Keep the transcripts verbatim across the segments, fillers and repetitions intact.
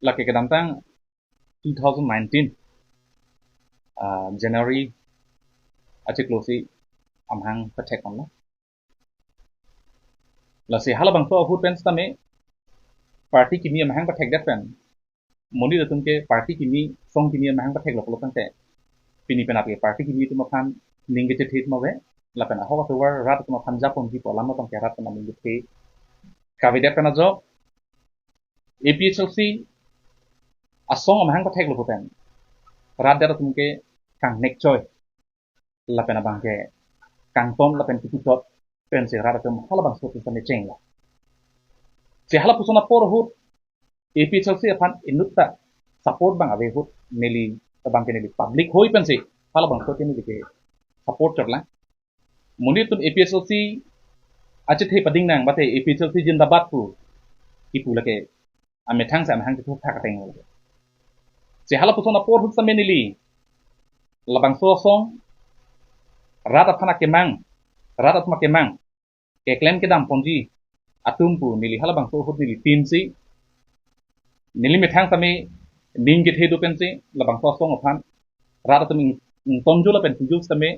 lake kedamtang two thousand nineteen, ah, January achiklo si amahang pathek ponlo. Lasi halabangso ahut pen sitame party kimi amahang pathekdet pen, monit atum ke party kimi, song kimi amahang patheklo pulo tangte, pini penap ke party kimi atum aphan ning kechethe ma ave, lapen ahok atovar rat atum aphan japonji pu alam abang ke rat pen aning kethe kavedet pen ajok, A P H L C asong amahang patheklo pu pen rat det atum ke kangnek choi, lapen abang ke kangton lapen kipuchot pensi rat atum halabangso atum sitame chenglo. Si halapuson apor ahut A P H L C aphan inutta support abang ave ahut neli abang ke neli public hoi pensi halabangso atum neli ke support chotlang. Monit atum A P H L C achethe pading nang mate A P H L C zindabad pu kipu lake amethang si amahang kethur thak ateng lo. Si halapuson apor ahut sitame neli labangso asong rat aphan akemang, rat atum akemang keklem kedam ponji atum pu neli halabangso ahut neli tin si, neli methang sitame ning kethe do pensi labangso asong aphan rat atum ing-, ingtonjo lapen pujo sitame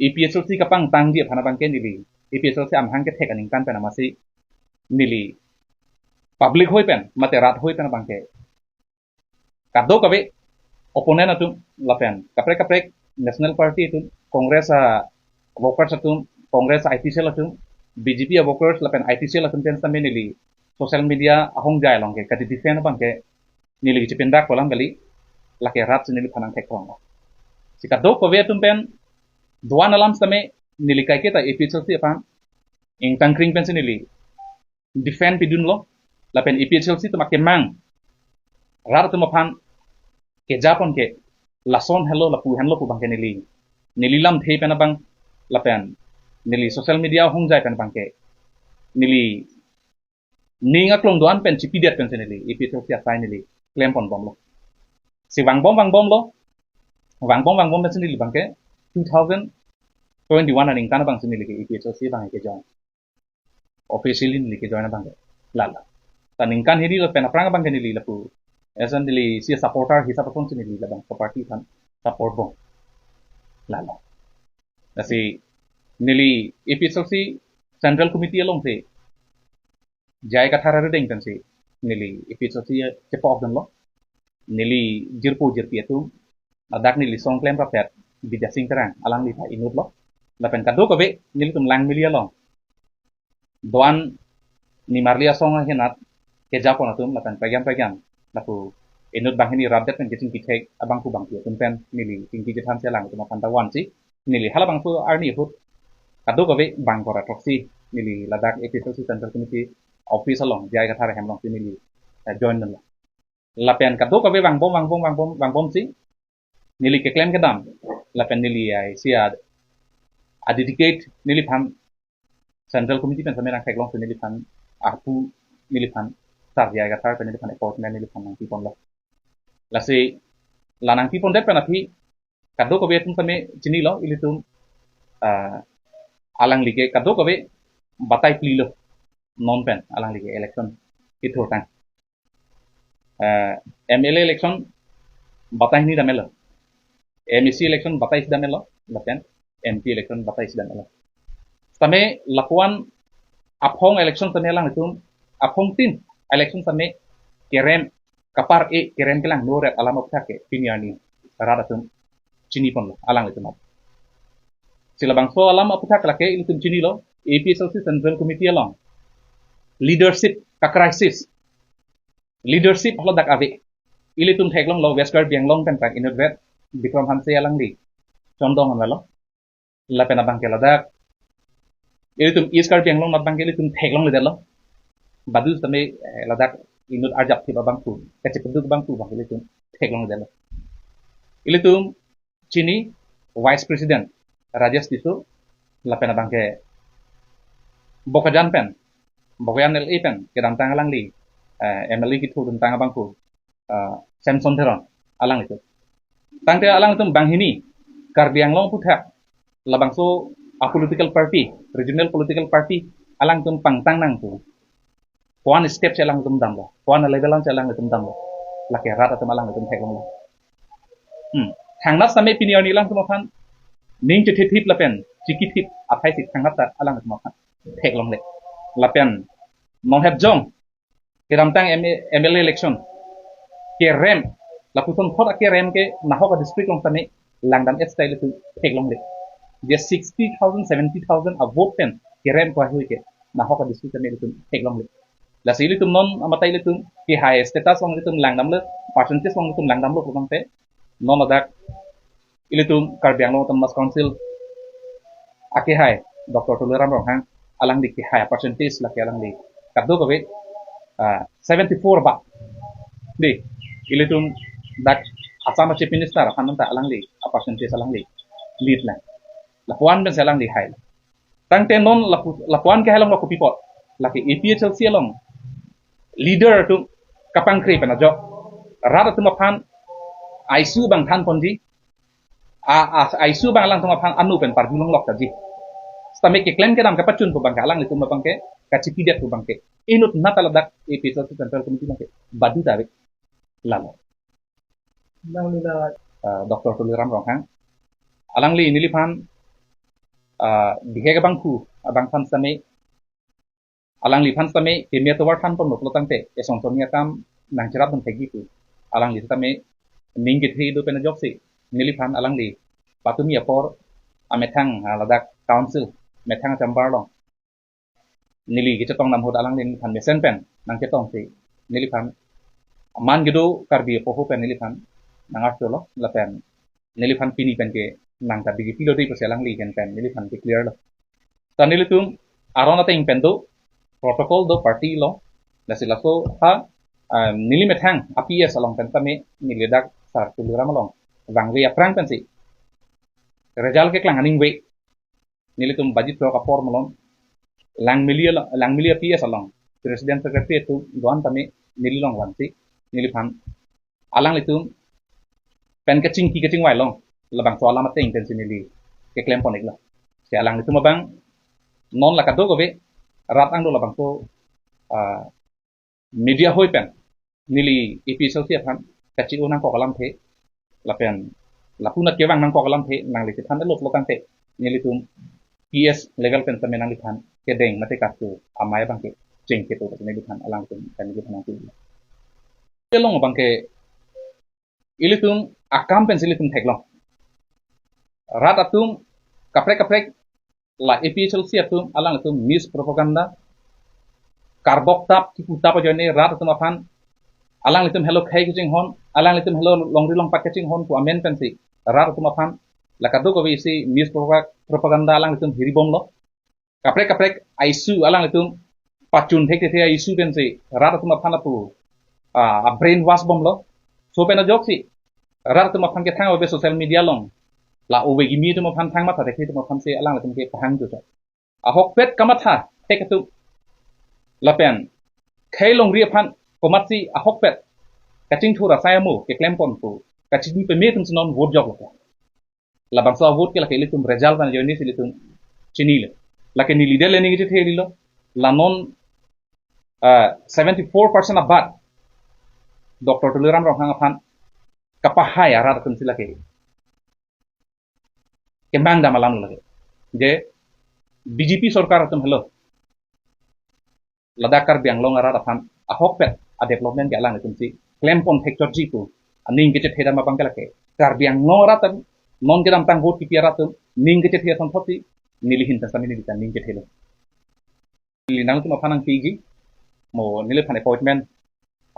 A P H L C kapangtangji aphan abang ke neli A P H L C amahang kethek aningkan pen amatsi neli public hoi pen mate rat hoi pen abang ke kadokave opponent atum lapen kaprek kaprek national party atum, Congress a workers atum, Congress a I T cell atum, B J P a workers lapen I T cell atum pen sitame neli social media ahongjai along ke kati defend abang ke neli kachepindak kolang kali, lake rat si neliphan nangthek krong. Si kadokave atum pen do-an alam sitame neli kaiketa A P H L C aphan ingtangkring pensi neli defend pidunlo, lapen A P H L C atum akemang rat atum aphan kejapon ke lason henlo lapu henlo pu abang ke neli, neli lamthe pen abang lapen neli social media ahongjai pen abang ke neli ning aklong do-an pen chipidet pensi neli A P H L C asai neli klem ponbomlo. Si vangbom vangbomlo, vangbom vangbom pensi neli abang ke two thousand twenty-one aningkan abang si neli ke A P H L C abang ke join. Officially neli ke join abang ke lalo. Ta ningkan hini lapen aphrang abang ke neli lapu, as an neli si supporter hisap ason si neli labangso party aphan support bom. Lalo. Lasi neli A P H L C Central Committee along si J I Kathar arideng pensi neli A P H L C chepok dunlo. Neli jirpo jirpi atum, ladak neli song klemrappet Bidya Sing Terang, alangli ta inutlo. Lapen kadokave nelitum Langmili along do-an nimarli asong ahinat kejapon atum lapen pegam pegam lapu inut banghini rapdet pen kachingki thek abangphu bangphi atum pen neli chingki chethan si alangtum aphan ta vansi neli halabangso arni ahut kadokave bangkora throksi neli ladak A P H L C Central Committee office along J I Kathar ahem along si neli, eh, join dunlo. Lapen kadokave vangbom vangbom vangbom vangbomsi neli keklem kedam lapen neli ai si a, a dedicate neliphan Central Committee pen sitame nangtheklongsi neliphan apu neliphan Sar J I Kathar pen neliphan appointment neliphan nangpiponlo. Lasi la nangpipondet pen aphi kadokave atum sitame chinilo ilitum, ah, alangli ke kadokave batai plilo non pen alangli ke election kethurtang. Eh, M L A election batai hini damelo. M A C election batai isi damelo, lapen M P election batai isi damelo. Sitame lapuan aphong election sitame alangtum, aphongtin election sitame kerem kapar-e kerem kelangno rep alam aphuthak ke pini arni rat atum chiniponlo alanglitum. Si labangso alam aphuthak lake ilitum chinilo, A P H L C Central Committee along leadership ka crisis, leadership haladak ave. Ilitum theklonglo West Karbi Anglong pen ta inutvet Bikram Hanse alangli chondong anvelo. Lapen abang ke ladak ilitum East Karbi Anglong abang ke ilitum theklongledetlo. Badu sitame, eh, ladak inut arjapthip abangphu, kachepeduk abangphu abang ke ilitum theklongledetlo. Ilitum chini Vice President Rajesh Tisso, lapen abang ke Bokajan pen, Bokajan L A pen kedamtang alangli, eh, M L A kethurdun tang abangphu, eh, Samson Teron, alanglitum. Tangte alangtum banghini Karbi Anglong aphuthak labangso a political party, regional political party alangtum pangtang nangpo. Ko-an step si alangtum damlo, ko-an level an si alangtum damlo. lake rat atum alanglitum theklongle. Hmm. Thangnat sitame pini arni alangtum aphan ning chethethip lapen chikithip athai si thangnat ta alangtum aphan theklongle. Lapen non hep jong kedamtang M A, M L A election kerem, lapuson thot akerem ke nahok a-district along sitame langdam-et style ilitum theklongle. Je sixty thousand, seventy thousand a-vote pen kerem ko ahui ke nahok a-district sitame ilitum theklongle. Lasi ilitum non amata ilitum kehai status along ilitum langdamlo, percentage along ilitum langdamlo pulote non ladak ilitum Karbi Anglong Autonomous Council akehai Doctor Tuliram Ronghang alangli kehai a-percentage lake alangli kadokave, ah, seventy-four ba. Dei, ilitum dak Assam Chief Minister aphan ta alangli a-percentage alangli lead lang. Lapuan pensi alangli hai. Tangte non lapu-, lapuan kehai along lapu pi apot, lake A P H L C along leader atum kapangkri pen ajok rat atum aphan I C U abang thanponji, a, a, I C U abang alangtum aphan anu pen parjulong lok taji. Sitame keklem kedam kepachunpo abangke alanglitum abangke kachipidetpo abangke inut nata ladak A P H L C Central Committee abangke badu ta ave. Lalo. Nangli la, ah, Doctor Tuliram Ronghang, alangli neliphan, ah, bihek abangphu abang aphan sitame, alangliphan sitame keme atovar thanponlo pulotangte eson sonni akam nangcherapdun thekji pu. Alangli sitame ning kethe do pen ajoksi neliphan alangli patumi apor amethang, ah, ladak council methang achambar along neli kechetong nam ahut alangli neliphan mesen pen nangchetongsi neliphan aman kedo Karbi apoho pen neliphan nang-archolo lapen neliphan pini pen ke nang ta B J P lo dei pusi alangli ahin pen neliphan declare lo. Ta nelitum aron ateng pen do, protocol do, party lo. Lasi laso ha, ah, neli methang a-P S along pen tame neli dak Sar Tuliram along vangve aphrang pensi result keklang aningve nelitum baji throk apor malom Langmili along, Langmili a-P S along president secretary atum do-an tame neli along vangsi neliphan alanglitum pen kachingki kachingvai along labangso alam ateng pensi neli keklem pon-iklo. Si alanglitum abang non la kadokave rat angdo labangso, ah, media hoi pen neli A P H L C aphan kachi-o nangkok alamthe lapen lapu-an kevang nangkok alamthe nangli chethan elot lo tangte nelitum P S level pen tame nangliphan kedeng mate kartu amei abangke chengketo, neliphan alangtum pen neliphan nangpi. Kelong abangke ilitum akam pensi ilitum theklong. Rat atum kaprek kaprek la A P H L C atum alanglitum mispropaganda, karbok tap, kipu tap ajoine rat atum aphan, alanglitum helo khei kachinghon, alanglitum helo longri longpat kachinghon pu amen pensi rat atum aphan la kadokave isi mispropaganda alanglitum hiribomlo. Kaprek kaprek I C U alanglitum pachun thekthe I C U pensi rat atum aphan lapu, ah, brainwash bomlo. So pen ajoksi rat atum aphan kethang ave social media along, la ove kimi atum aphan thang matha thekthi atum aphansi alanglitum kepahang juta. Ahokpet kamatha thek atum lapen khei longri aphan komatsi ahokpet kachingthur asai amo keklem pon pu kachini peme atumsi non vote joklo. Labangso a-vote ke lake ilitum result an ajoine si ilitum chinilo. Lake neli dele ning kachethe lilo. La non, ah, seventy-four percent abat Doctor Tuliram Ronghang aphan kapahai arat atumsi lake kemang dam alam lo lake. Je B J P sorkar atum helo ladak Karbi Anglong arat aphan ahokpet a-development ke alanglitumsi klem pon thek chotji pu aning kachethe dam abangke lake Karbi Anglong arat atum non kedamtang vote kipi arat atum ning kachethe ason thotsi neli ahin pen sitame neli ta ning kethelo. Neli nangtum aphan nangpiji, mo neliphan appointment,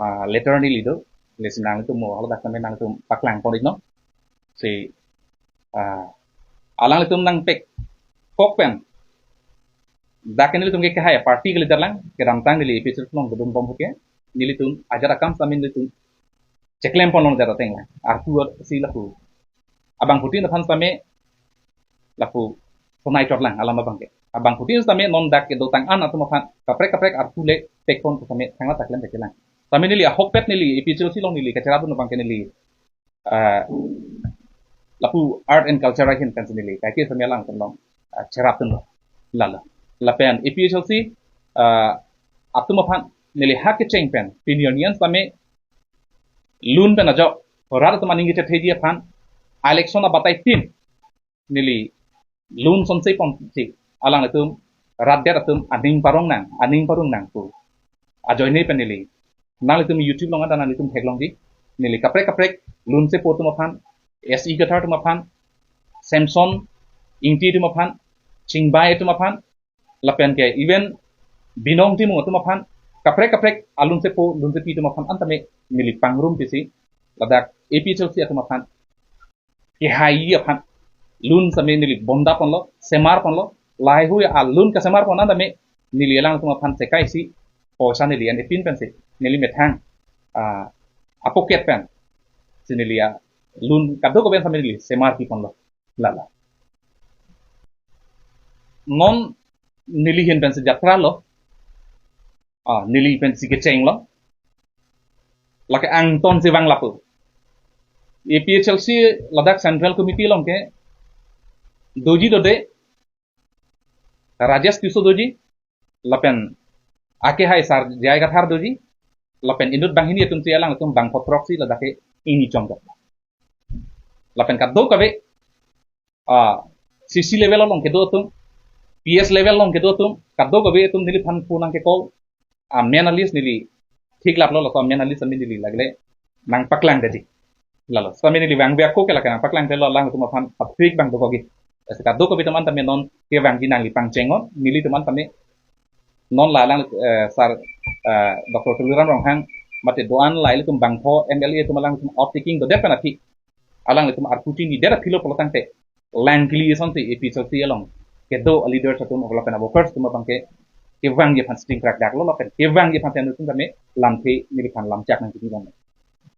ah, letter neli do, lasi nangtum mo haladak sitame nangtum paklang pon-iknon. Si, ah, alanglitum nangpek kok pen dak nelitum ke kehai party ke leader lang, kedamtang neli A P H L C along kedun bom ahut ke nelitum ajat akam sitame nelitum cheklem ponlong ajat ateng lang. Arpu si lapu abangphutin aphan sitame lapu sonai chot lang alam abangke. Abangphutin sitame non dak kedotang an atum aphan kaprek kaprek arpu le pek pon sitame thangta keklem pek lang. Sitame neli ahokpet neli A P H L C along neli kacherapdun abangke neli, ah, lapu art and culture ahin pensi neli kaike sitame alangtum along, ah, cherapdunlo. Lalo. Lapen A P H L C, ah, atum aphan neli ha kecheng pen pini arni an sitame lun pen ajok rat atum aning kachethe ji aphan, election abatai tin neli lun sonse ponsi alanglitum rat det atum aning parong nang, aning parong nang pu ajoine pen neli nanglitum YouTube along anta nanglitum theklongji, neli kaprek kaprek lun sepo atum aphan, S E Kathar atum aphan, Samson Ingti atum aphan, Chingbai atum aphan, lapen ke even Binong Timung atum aphan, kaprek kaprek alun sepo lun sepi atum aphan anta me neli pangrum pisi ladak A P H L C atum aphan kehai aphan lun same neli bonda ponlo, semar ponlo, lahai hui alun kasemar pon anta me neli alangtum aphan chekai si poisa neli an epin pensi neli methang, ah, apocket pen si neli alun kadokave same neli semar pi ponlo. Lala. Non neli hin pensi jatra lo. Ah, neli pensi kecheng lo. Lake angton si vang lapu. A P H L C ladak Central Committee along ke doji dode, Rajesh Tisso doji, lapen akehai Sar J I Kathar doji, lapen inut banghini atum si alangtum bangpho throksi ladak ke ingni chomjok. Lapen kadokave, ah, C C level along kedo atum, P S level along kedo atum, kadokave atum neliphan pu nangke-call, ah, main a list neli thik laplo, laso main a list ami neli lagle nangpaklang dadi. Lalo, sami neli vangve ako ke lake nangpaklang telo alangtum aphan apik bang dokogi. Ese kadokave atum anta me non kevangji nangli pangcheng non, nelitum anta me non la alang, eh, Sar, eh, Doctor Tuliram Ronghang mate do-an la ilitum bangpho M L A atum alangtum outthinking dodet pen aphi alanglitum arpu chinidet aphi lo pulo tangte lang kili asonsi A P H L C along kedo a leaders atum lapen a workers atum abang ke kevangji aphan sitting krak dak lo lapen kevangji aphan si anuttin tame lamthe neliphan lamchak nangji bang.